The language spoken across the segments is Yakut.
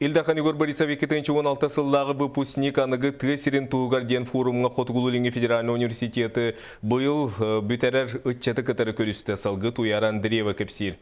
Ил Дархан Егор Борисов 2016 сыллааҕы выпускник аныгы тыа сирин туһугар диэн форумҥа Хотугулуу-Илиҥҥи федеральнай университеты быйыл бүтэрэр ыччаты кытары көрүстэ. Салгыы Туйаара Андреева кэпсиир.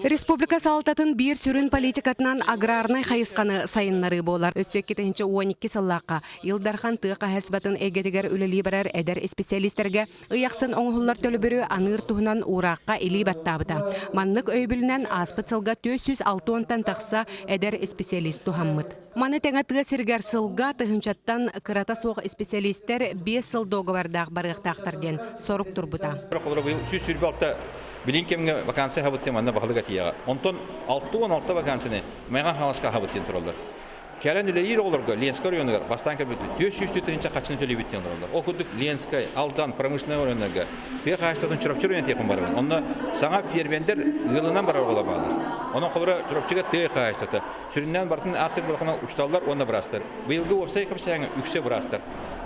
Республика салалтатын биир сүрүн политикатынан аграрнай хайысханы сайыннарыы буолар. Өссө 2012 сыллаахха Ил Дархан тыа хаһаайыстыбатын эйгэтигэр үлэлии барар эдэр исписэлиистэргэ Ый ахсын оҥоһуллар төлөбүрү аныыр туһунан уураахха илии баттаабыта. Маннык өйөбүлүнэн ааспыт сылга 460-тан тахса эдэр исписэлиис туһаммыт. Маны тэҥэ тыа сиригэр сылга тыһыынчаттан кырата суох исписэлиистэр 5 сыл дуогабардаах барыахтаахтар диэн сорук турбута. Холобура быйыл 126 билин кэмҥэ вакансия аһабыт диэн манна баһылык этиэҕэ. Онтон 66 вакансияны Мэҥэ Хаҥаласка аһабыт диэн тураллар. Кэлэн үлэлиир оҕолорго Ленскэй оройуонугар бастаан кэлбит 400 тыһыынча хаччыны төлүүбүт диэн олороллор. Ол курдук Ленскэй, Алдан, промышленнай оройуоннарга тыа хаһаайыстыбатын Чурапчы оройуона тиэхин барабын. Онно саҥа фермердэр ыалынан барар оҕолор бааллар. Онон холобура Чурапчыга тыа хаһаайыстыбата сүрүннээн барытын ааттыыр буоллаххына учууталлар уонна быраастар. Быйылгы уопсай кэпсээҥҥэ үксэ быраастар.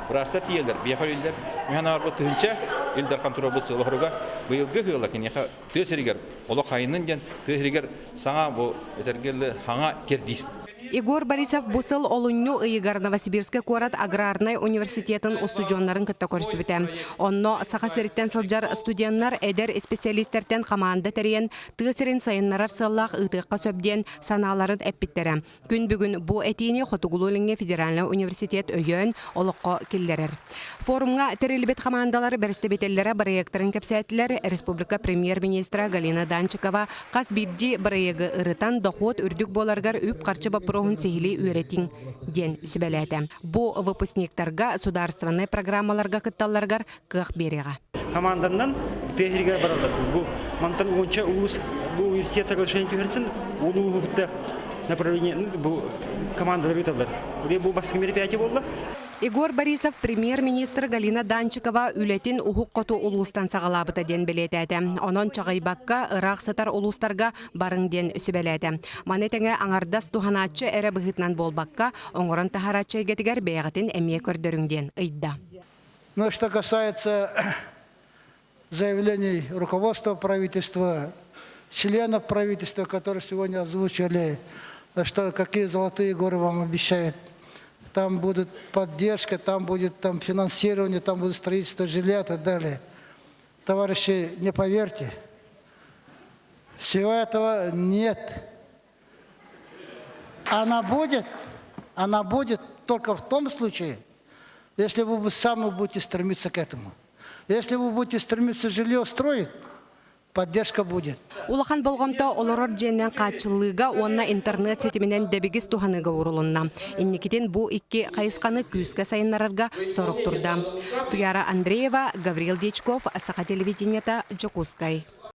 Быраастар тиийэллэр, биһиэхэ үлэлииллэр. Мин санаабар тыһыынча Ил Дархан туруорбут сыала-соруга быйылгы ыала киниэхэ тыа сиригэр олох айыннын диэн тыа сиригэр саҥа бу этэргэ хаҥа кэрдиис. Егор Борисов бу сыл олунньу ыйыгар Новосибирскай куорат аграрнай университетын устудьуоннарын кытта көрсүбүтэ. Онно Саха сириттэн сылдьар студеннар эдэр исписэлиистэртэн хамаанда тэрийэн тыа сирин сайыннарар сыаллаах ыытыахха сөп диэн санааларын эппиттэрэ. Күн бүгүн бу этиини Хотугулуу-Илиҥҥи федеральнай университет өйөөн олоххо киллэрэр. Форумҥа тэриллибит хамаандалар бэрэстэбиитэллэрэ бырайыактарын кэпсээтилэр. Республика премьер-министра Галина Данчикова хас биирдии бырайыагы ырытан, дохуот үрдүк буоларыгар үп-харчы боппуруоһун сиһилии үөрэтиҥ диэн сүбэлээтэ. Бу выпускниктарга судаарыстыбаннай программаларга кытталларыгар кыах биэриэҕэ. Команданан тыа сиригэр бараллар. Бу мантан уонча улуус бу университет соглашение түһэрсэн улууһу кытта направление бу командалар ыыталлар. Бу бастакы мероприятие буолла. Егор Борисов премьер-министр Галина Данчикова үлэтин уһук хоту улуустан саҕалаабыта диэн бэлиэтээтэ. Онон чаҕыйбакка ыраах сытар улуустарга барыҥ диэн сүбэлээтэ. Маны тэҥэ аҥардас туһанааччы эрэ быһыытынан буолбакка, оҥорон таһаарааччы эйгэтигэр бэйэҕитин эмиэ көрдөрүҥ диэн ыйда. Но что касается заявлений руководства правительства, членов правительства, которые сегодня озвучили, что какие золотые горы вам обещают. Там будет поддержка, там будет там финансирование, там будет строительство жилья и так далее. Товарищи, не поверьте, всего этого нет. Она будет только в том случае, если вы сами будете стремиться к этому. Если вы будете стремиться жилье строить, поддержка будет. Улахан болҕомто олорор дьиэнэн хааччыллыыга уонна интернет ситиминэн дэбигис туһаныыга уурулунна. Инникитин бу икки хайысханы күүскэ сайыннарарга сорук турда. Туяра Андреева, Гаврил Дьячков, Саха телевидениета, Дьокуускай.